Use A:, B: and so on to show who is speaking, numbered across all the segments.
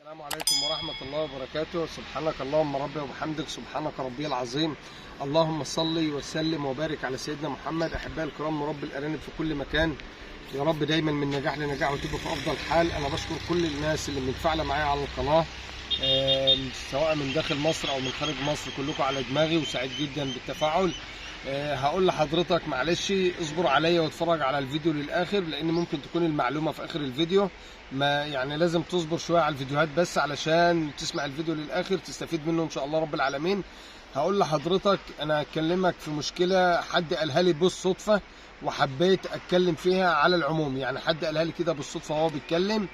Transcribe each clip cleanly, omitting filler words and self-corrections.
A: السلام عليكم ورحمة الله وبركاته. سبحانك اللهم ربي وبحمدك، سبحانك ربي العظيم. اللهم صل وسلم وبارك على سيدنا محمد. أحبائي الكرام، مربي الأرانب في كل مكان، يا رب دايما من نجاح لنجاح وتبقوا في أفضل حال. أنا بشكر كل الناس اللي متفاعلة معايا على القناة، سواء من داخل مصر أو من خارج مصر، كلكم على دماغي وسعيد جدا بالتفاعل. هقول لحضرتك معلش اصبر عليا واتفرج على الفيديو للاخر، لان ممكن تكون المعلومة في اخر الفيديو. ما يعني لازم تصبر شوية على الفيديوهات بس علشان تسمع الفيديو للاخر تستفيد منه ان شاء الله رب العالمين. هقول لحضرتك انا هكلمك في مشكلة حد قالها لي بالصدفة وحبيت اتكلم فيها على العموم. يعني حد قالها لي كده بالصدفة وهو بيتكلم،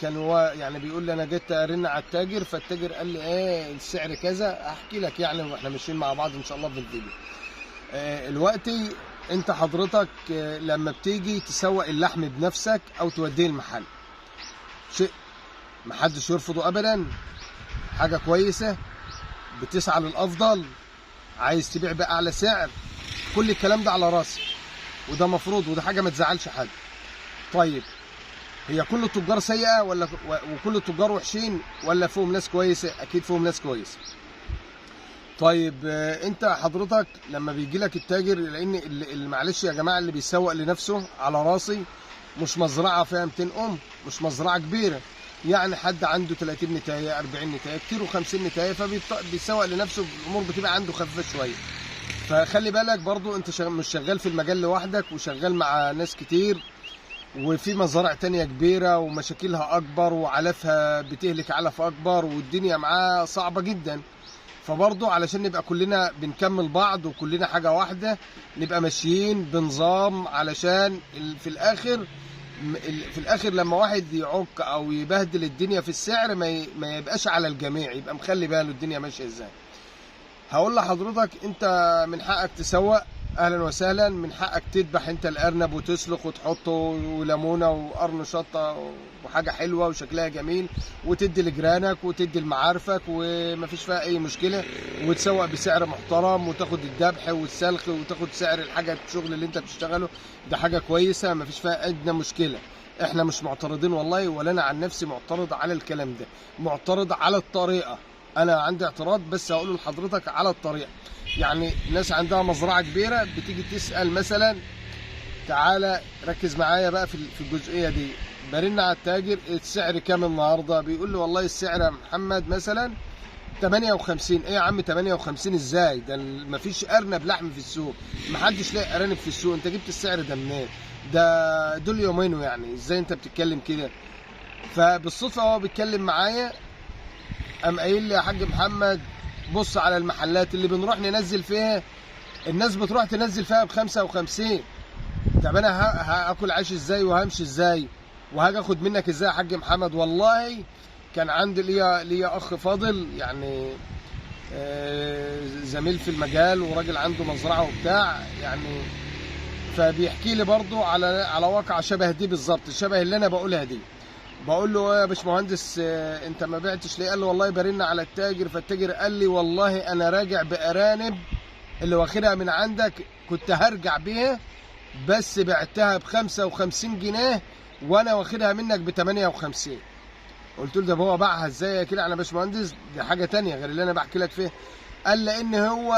A: كان هو يعني بيقول لي انا جيت ارن على التاجر، فالتاجر قال لي ايه السعر كذا. احكي لك يعني واحنا ماشيين مع بعض ان شاء الله في الفيديو. الوقت انت حضرتك لما بتيجي تسوق اللحم بنفسك او توديه المحل، شيء محدش يرفضه ابدا، حاجة كويسة، بتسعى للافضل، عايز تبيع باعلى سعر، كل الكلام ده على راسي وده مفروض وده حاجة ما تزعلش حد. طيب هي كل التجار سيئه ولا وكل التجار وحشين ولا فيهم ناس كويسة؟ اكيد فيهم ناس كويسة. طيب انت حضرتك لما بيجي لك التاجر، لان اللي معلش يا جماعة اللي بيسوق لنفسه على راسي، مش مزرعة فيها 200 ام، مش مزرعة كبيرة، يعني حد عنده 30 نتايه 40 نتايه كتير و50 نتايه، فبيسوق لنفسه، الامور بتبقى عنده خفيفة شوية. فخلي بالك برضو انت مش شغال في المجال لوحدك وشغال مع ناس كتير، وفي مزارع تانية كبيرة ومشاكلها أكبر وعلفها بتهلك علف أكبر والدنيا معاه صعبة جدا. فبرضو علشان نبقى كلنا بنكمل بعض وكلنا حاجة واحدة، نبقى ماشيين بنظام، علشان في الآخر لما واحد يعك أو يبهدل الدنيا في السعر ما يبقاش على الجميع، يبقى مخلي باله الدنيا ماشية إزاي. هقول لحضرتك أنت من حقك تسوق، اهلا وسهلا، من حقك تذبح انت الارنب وتسلخ وتحطه وليمونه وقرن شطه وحاجه حلوة وشكلها جميل، وتدي لجيرانك وتدي لمعارفك ومفيش فيها اي مشكلة، وتسوق بسعر محترم وتاخد الذبح والسلخ وتاخد سعر الحاجة الشغل اللي انت بتشتغله، ده حاجة كويسة مفيش فيها ادنى مشكلة. احنا مش معترضين والله، ولا انا عن نفسي معترض على الكلام ده، معترض على الطريقة. انا عندي اعتراض بس هقوله لحضرتك على الطريقة. يعني ناس عندها مزرعة كبيرة بتيجي تسال مثلا، تعالى ركز معايا بقى في الجزئية دي، برن على التاجر السعر كام النهارده؟ بيقول له والله السعر يا محمد مثلا 58. ايه يا عم 58 ازاي؟ ده مفيش ارنب لحم في السوق، محدش لاقي ارانب في السوق، انت جبت السعر ده منين؟ ده دول يومين يعني ازاي انت بتتكلم كده؟ فبالصدفه هو بيتكلم معايا قام قايل لي يا حاج محمد بص على المحلات اللي بنروح ننزل فيها، الناس بتروح تنزل فيها ب 55. طب انا هاكل عيش ازاي وهمشي ازاي وهاجي اخد منك ازاي يا حاج محمد؟ والله كان عندي ليا اخ فاضل، يعني زميل في المجال وراجل عنده مزرعة وبتاع يعني، فبيحكي لي برضو على واقعه شبه دي بالظبط، شبه اللي انا بقولها دي. بقول له يا باشمهندس انت ما بعتش ليه؟ قال له والله برن على التاجر، فالتاجر قال لي والله انا راجع بارانب اللي واخدها من عندك، كنت هرجع بيها بس بعتها ب 55 جنيه وانا واخدها منك ب 58. قلت له ده هو باعها ازاي كده يا باشمهندس؟ دي حاجة تانية غير اللي انا بحكي لك فيها. قال لان هو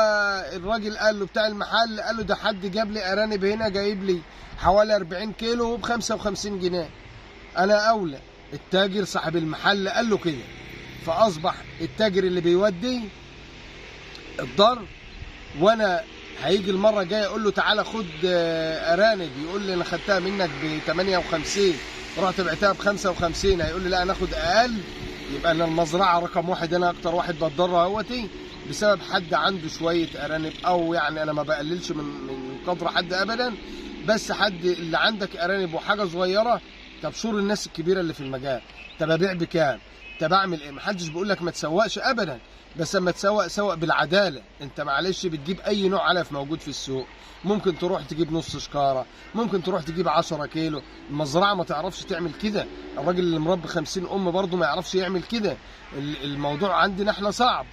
A: الراجل قال له بتاع المحل، قال له ده حد جاب لي ارانب هنا، جايب لي حوالي 40 كيلو ب 55 جنيه، انا اولى. التاجر صاحب المحل قال له كده، فاصبح التاجر اللي بيودي الضر، وانا هيجي المرة الجاية اقول له تعالى خد ارانب، يقول لي انا خدتها منك ب 58 رحت بعتها ب 55، هيقول لي لا انا اخد اقل. يبقى انا المزرعة رقم واحد، انا اكتر واحد بتضرر اهوتي بسبب حد عنده شوية ارانب، او يعني انا ما بقللش من قدر حد ابدا، بس حد اللي عندك ارانب وحاجه صغيرة، طب شور الناس الكبيرة اللي في المجال، طب ابيع بكام؟ طب اعمل ايه؟ محدش بيقول لك ما تسوقش ابدا، بس اما تسوق سوق بالعدالة. انت معلش بتجيب اي نوع علف موجود في السوق، ممكن تروح تجيب نص شكاره، ممكن تروح تجيب 10 كيلو، المزرعة ما تعرفش تعمل كده، الراجل اللي مربي 50 ام برضه ما يعرفش يعمل كده، الموضوع عندنا احنا صعب.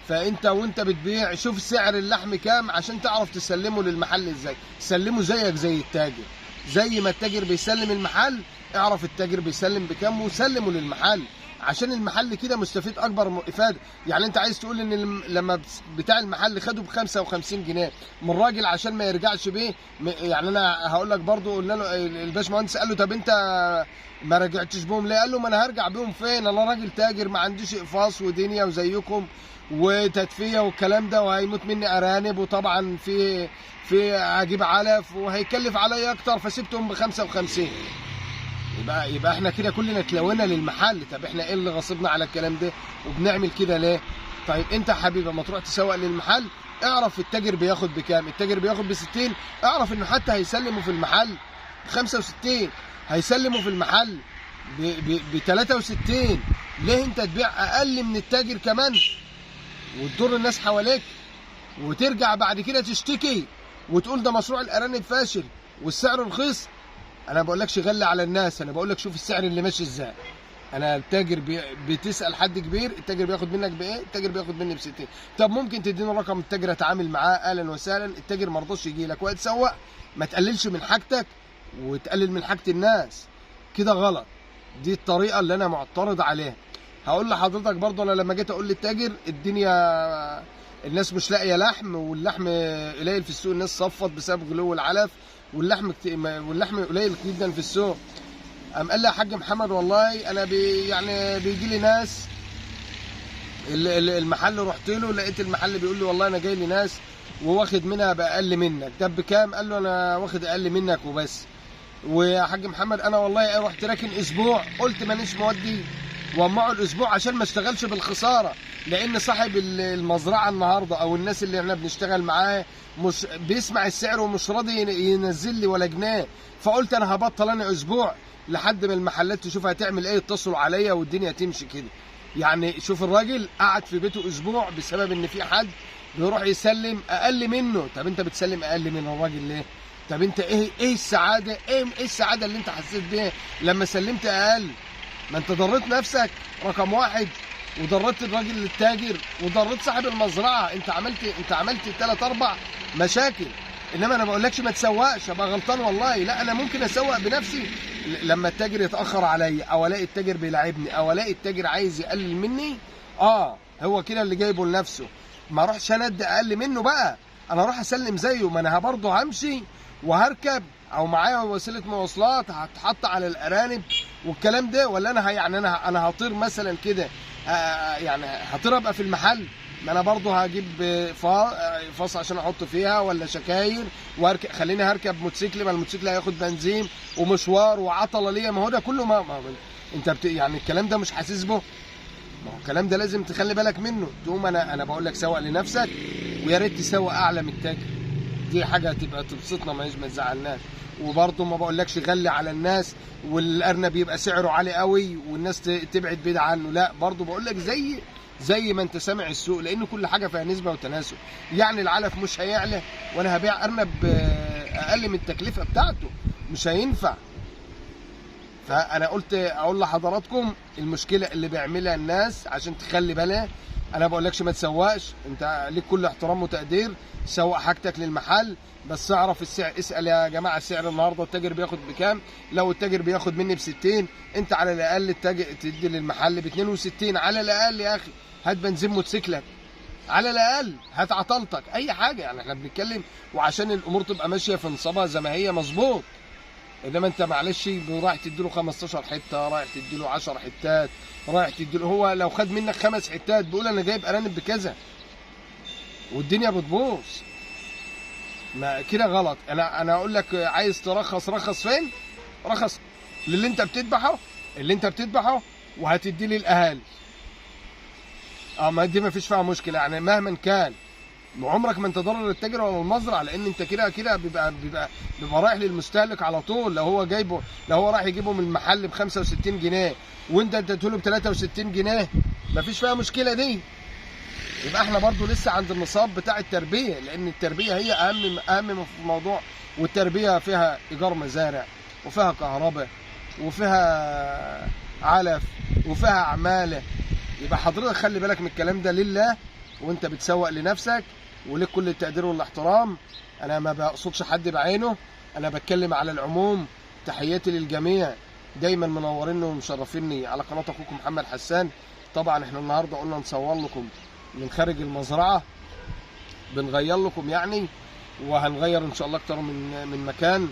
A: فانت وانت بتبيع شوف سعر اللحم كام عشان تعرف تسلمه للمحل ازاي، سلمه زيك زي التاجر، زي ما التاجر بيسلم المحل، اعرف التاجر بيسلم بكام وسلمه للمحل، عشان المحل كده مستفيد اكبر افاده. يعني انت عايز تقول ان لما بتاع المحل خده ب 55 جنيه من الراجل عشان ما يرجعش بيه، يعني انا هقول لك برضو، قلنا له الباشمهندس قال له طب انت ما رجعتش بيهم ليه؟ قال له ما انا هرجع بيهم فين؟ انا راجل تاجر ما عنديش اقفاص ودنيا وزيكم وتدفئه والكلام ده، وهيموت مني ارانب، وطبعا في هجيب علف وهيكلف عليا اكتر، فسبتهم ب 55. يبقى احنا كده كلنا اتلوينا للمحل. طب احنا ايه اللي غصبنا على الكلام ده وبنعمل كده ليه؟ طيب انت يا حبيبي اما تروح تسوق للمحل اعرف التاجر بياخد بكام. التاجر بياخد ب 60، اعرف انه حتى هيسلمه في المحل ب 65، هيسلمه في المحل ب 63. ليه انت تبيع اقل من التاجر كمان وتضر الناس حواليك، وترجع بعد كده تشتكي وتقول ده مشروع الارانب فاشل والسعر رخيص؟ انا ما بقولكش غلي على الناس، انا بقولك شوف السعر اللي ماشي ازاي. انا التاجر بتسال حد كبير، التاجر بياخد منك بايه؟ التاجر بياخد مني ب 60. طب ممكن تديني رقم التاجر اتعامل معاه؟ اهلا وسهلا. التاجر ما رضاش يجي لك وتسوق، ما تقللش من حاجتك وتقلل من حاجة الناس، كده غلط. دي الطريقة اللي انا معترض عليها. هقول لحضرتك برضه، انا لما جيت اقول للتاجر الدنيا الناس مش لاقيه لحم، واللحم قليل في السوق، الناس صفت بسبب غلو العلف، واللحم قليل جدا في السوق. قام قال لي يا حاج محمد والله انا يعني بيجي لي ناس، المحل رحت له لقيت المحل بيقول لي والله انا جاي لي ناس وواخد منها باقل منك. ده بكام؟ قال له انا واخد اقل منك وبس. ويا حاج محمد انا والله رحت راكن اسبوع، قلت مانيش مودي وامعه الاسبوع عشان ما اشتغلش بالخساره، لان صاحب المزرعة النهارده او الناس اللي احنا بنشتغل معاه مش بيسمع السعر ومش راضي ينزل لي ولا جنيه، فقلت انا هبطل انا اسبوع لحد ما المحلات تشوف هتعمل ايه، يتصلوا عليا والدنيا تمشي كده. يعني شوف الراجل قعد في بيته اسبوع بسبب ان في حد بيروح يسلم اقل منه. طب انت بتسلم اقل من الراجل ليه؟ طب انت ايه السعادة؟ ايه السعادة اللي انت حسيت بيها لما سلمت اقل؟ ما انت ضريت نفسك رقم واحد، وضريت الراجل التاجر، وضريت صاحب المزرعة. انت عملت 3 4 مشاكل. انما انا ما بقولكش ما تسوقش، ابقى غلطان والله، لا انا ممكن اسوق بنفسي لما التاجر يتاخر عليا، او الاقي التاجر بيلاعبني، او الاقي التاجر عايز يقلل مني. هو كده اللي جايبه لنفسه، ما اروحش انا ادي اقل منه بقى، انا اروح اسلم زيه. ما انا برضه همشي وهركب او معايا وسيلة مواصلات هتحط على الارانب والكلام ده، ولا انا يعني انا هطير مثلا كده، يعني هطير ابقى في المحل؟ ما انا برضه هجيب فاص عشان احط فيها، ولا شكاير، واركب، خليني هركب موتوسيكل، ما الموتوسيكل هياخد بنزين ومشوار وعطله ليا. ما هو ده كله ما انت يعني الكلام ده مش حاسس به. ما هو الكلام ده لازم تخلي بالك منه. تقوم انا بقول لك سوق لنفسك، ويا ريت تسوق اعلى من التاجر، دي حاجة تبقى تبسطنا، ما تزعلناش. وبرضه ما بقولكش غلي على الناس والارنب يبقى سعره عالي قوي والناس تبعد بعيد عنه، لا برضه بقول لك زي ما انت سامع السوق، لان كل حاجة فيها نسبه وتناسب. يعني العلف مش هيعلى وانا هبيع ارنب اقل من التكلفة بتاعته، مش هينفع. فانا قلت اقول لحضراتكم المشكلة اللي بيعملها الناس عشان تخلي بالها. انا ما بقولكش ما تسوقش، انت ليك كل احترام وتقدير، سوق حاجتك للمحل، بس اعرف السعر. اسال يا جماعة السعر النهارده التاجر بياخد بكام؟ لو التاجر بياخد مني ب 60، انت على الاقل التاجر تدي للمحل ب 62 على الاقل. يا اخي هات بنزين موتوسيكلك على الاقل، هات عطلتك، اي حاجة. يعني احنا بنتكلم وعشان الامور تبقى ماشية في نصابها زي ما هي مظبوط. انما انت معلش رايح تديله 15 حتة، رايح تديله 10 حتات، رايح تديله، هو لو خد منك 5 حتات بيقول انا جايب ارانب بكذا، والدنيا بتبوظ. ما كده غلط. انا اقول لك عايز ترخص، رخص فين؟ رخص للي انت بتذبحه، اللي انت بتذبحه وهتدي للاهالي. ما دي ما فيش فيها مشكلة، يعني مهما كان عمرك ما انت ضرر التاجر ولا المزرعة، لان انت كده كده بيبقى رايح للمستهلك على طول. لو هو جايبه، لو هو رايح يجيبه من المحل ب 65 جنيه وانت اديته له ب 63 جنيه، ما فيش فيها مشكلة دي. يبقى احنا برضو لسه عند النصاب بتاع التربية، لان التربية هي اهم في الموضوع. والتربية فيها ايجار مزارع، وفيها كهرباء، وفيها علف، وفيها عماله. يبقى حضرتك خلي بالك من الكلام ده لله وانت بتسوق لنفسك، ولك كل التقدير والاحترام. انا ما بقصدش حد بعينه، انا بتكلم على العموم. تحياتي للجميع، دايما منوريني ومشرفيني على قناة اخوكم محمد حسان. طبعا احنا النهارده قلنا نصور لكم من خارج المزرعة، بنغير لكم يعني، وهنغير ان شاء الله اكتر من مكان.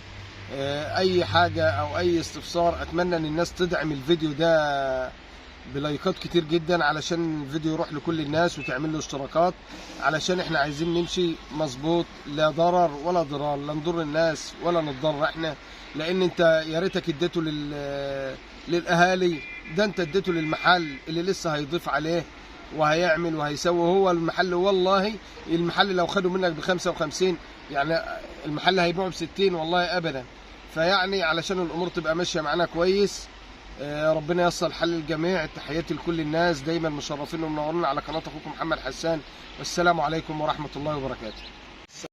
A: اي حاجة او اي استفسار، اتمنى ان الناس تدعم الفيديو ده بلايكات كتير جدا علشان الفيديو يروح لكل الناس، وتعمل له اشتراكات، علشان احنا عايزين نمشي مظبوط، لا ضرر ولا ضرار، لا نضر الناس ولا نتضرر احنا. لان انت يا ريتك اديته للاهالي، ده انت اديته للمحل اللي لسه هيضيف عليه وهيعمل وهيسوي. هو المحل والله المحل لو خدوا منك ب 55 يعني المحل هيبيعه ب 60 والله ابدا. فيعني علشان الامور تبقى ماشية معانا كويس، ربنا ييسر حل الجميع. تحياتي لكل الناس، دايما مشرفين ومنورين على قناة اخوكم محمد حسان، والسلام عليكم ورحمة الله وبركاته.